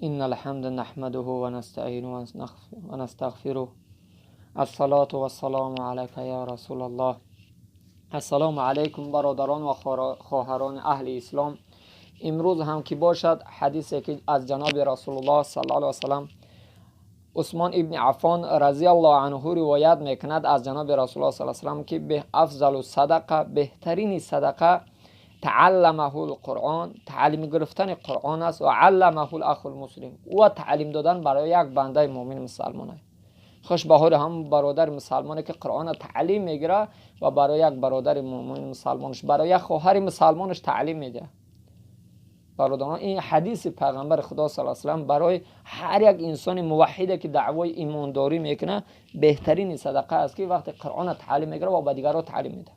إن الحمد نحمده ونستعينه ونستغفره. الصلاة والسلام عليك يا رسول الله. السلام علیکم برادران و خواهران اهل اسلام. امروز هم که باشد حدیثی که از جناب رسول الله صلی الله علیه و سلم عثمان ابن عفان رضی الله عنه روایت میکند از جناب رسول الله صلی الله علیه و سلم که به افضل صدقه، بهترین صدقه، تعلمه القرآن، تعلیم گرفتن قرآن است، و علمه الاخ المسلم، و تعلیم دادن برای یک بنده مؤمن مسلمان. خوش به حال هم برادر مسلمانی که قرآن تعلیم میگیره و برای یک برادر مؤمن مسلمانش، برای یک خواهر مسلمانش تعلیم میده. برادران، این حدیث پیغمبر خدا صلی الله علیه و سلم برای هر یک انسان موحده که دعوای ایمانداری میکنه بهترین صدقه است که وقتی قرآن تعلیم میگیره و به دیگران تعلیم میده.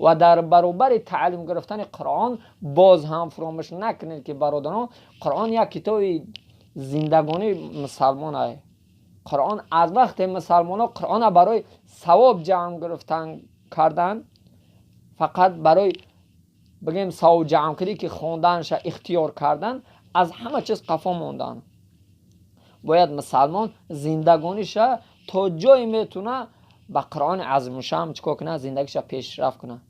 و در برابر تعلیم گرفتن قرآن باز هم فراموش نکنید که برادران، قرآن یک کتاب زندگانی مسلمان است. قرآن از وقت مسلمان ها قرآن برای ثواب جمع گرفتن کردن، فقط برای بگیم ثواب جمع کردی که خوندنش اختیار کردن، از همه چیز قفا موندن. باید مسلمان زندگانیش تا جایی میتونه به قرآن عظیم هم چیکار کنه؟ زندگیش پیشرفت کنه.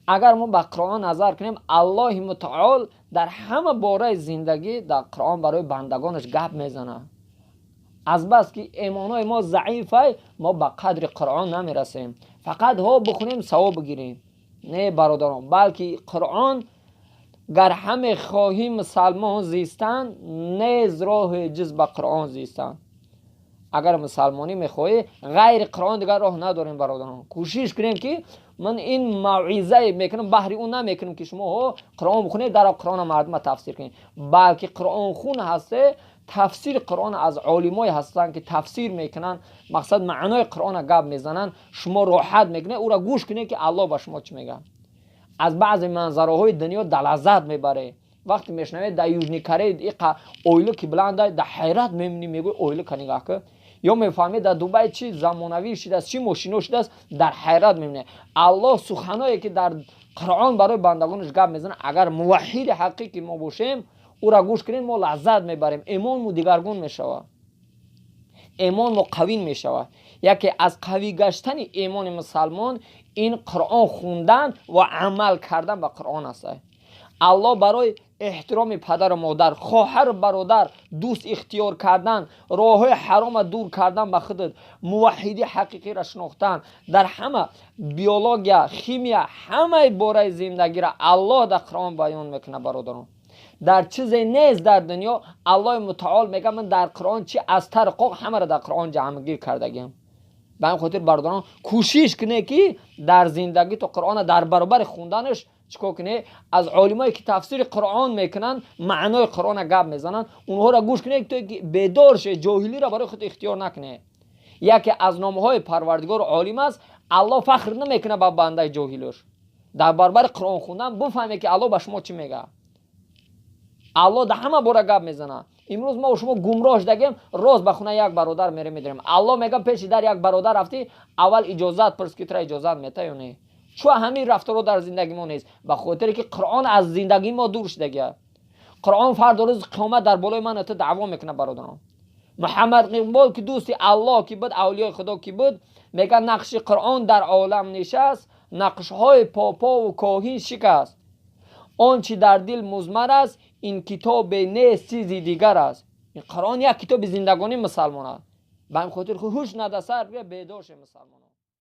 اگر ما به قرآن نظر کنیم، الله متعال در همه باره زندگی در قرآن برای بندگانش گپ میزنه. از بس که ایمانای ما ضعیفه، ما به قدر قرآن نمیرسیم. فقط ها بخونیم ثواب بگیریم. نه برادران، بلکه قرآن گر همه خواهی مسلمان زیستن، نیز راه جز به قرآن زیستن. اگر مسلمانی میخواهی، غیر قرآن دیگر راه نداریم. برادران، کوشش کنیم که من این موعظه میکنم، بهری اون نمیکنم که شما ها قرآن بخونید، در قرآن مردم تفسیر کنید، بلکه قرآن خون هسته، تفسیر قرآن از عالمای هستن که تفسیر میکنن، مقصد معنای قرآن گپ میزنن، شما راحت میکنه او را گوش کنید که الله به شما چی میگه. از بعضی منظره های دنیا لذت میبره. وقتی میشنوید در یوژنی کره ایقا اویلو که بلنده، در حیرت میمونی، میگوی اویلو که نگاه که، یا میفهمی در دوبای چی زمانوی شده است، چی ماشینو شده است، در حیرت میمونه. الله سخنایی که در قرآن برای بندگانش گپ میزنه، اگر موحد حقیقی ما باشیم، او را گوش کنیم، ما لذت میبریم، ایمان مو دیگرگون میشود، ایمان مو قوی میشود. یکی از قوی گشتن ایمان مسلمان این قرآن خوندن و عمل کردن به قرآن است. الله برای احترام پدر و مادر، خواهر و برادر، دوست اختیار کردن، راه حرام دور کردن به خودت، موحدی حقیقی را شناختن، در همه بیولوژیا، خیمیا، همه باره زندگی را الله در قرآن بیان میکنه. برادران، در چیزی نیست در دنیا، الله متعال میگه من در قرآن چی از تر قوق همه را در قرآن جمعگیر کردگیم. به این خاطر برادران، کوشش کنه که در زندگی تو قرآن در برابر خوندنش چیکار کنه؟ از عالمایی که تفسیر قرآن میکنن، معنای قرآن گپ میزنن، اونها را گوش کنه که بیدار شه، جاهلی را برای خود اختیار نکنه. یکی از نامهای پروردگار عالم است. الله فخر نمیکنه با بنده جاهلش. در برابر قرآن خوندن بفهمه که الله به شما چی میگه. الله در همه باره گپ میزنه. امروز ما و شما گمراه شدگیم، روز به خونه یک برادر میره میداریم. الله میگه پیش در یک برادر رفتی، اول اجازت پرس که ترا اجازت میته یا نه. چون همین رفتارو در زندگی ما نیست؟ به خاطر که قرآن از زندگی ما دور شده. قرآن فردا روز قیامت در بالای من تو دعوا میکنه. برادران، محمد اقبال که دوستی الله کی بود، اولیای خدا کی بود، میگه نقش قرآن در عالم نشست، نقش های پاپا و کاهین شکست. آنچه در دل مضمر است، این کتاب نیست، چیزی دیگر است. این قرآن یک کتاب زندگانی مسلمان است. به این خاطر هوش نده سر بیدار مسلمان.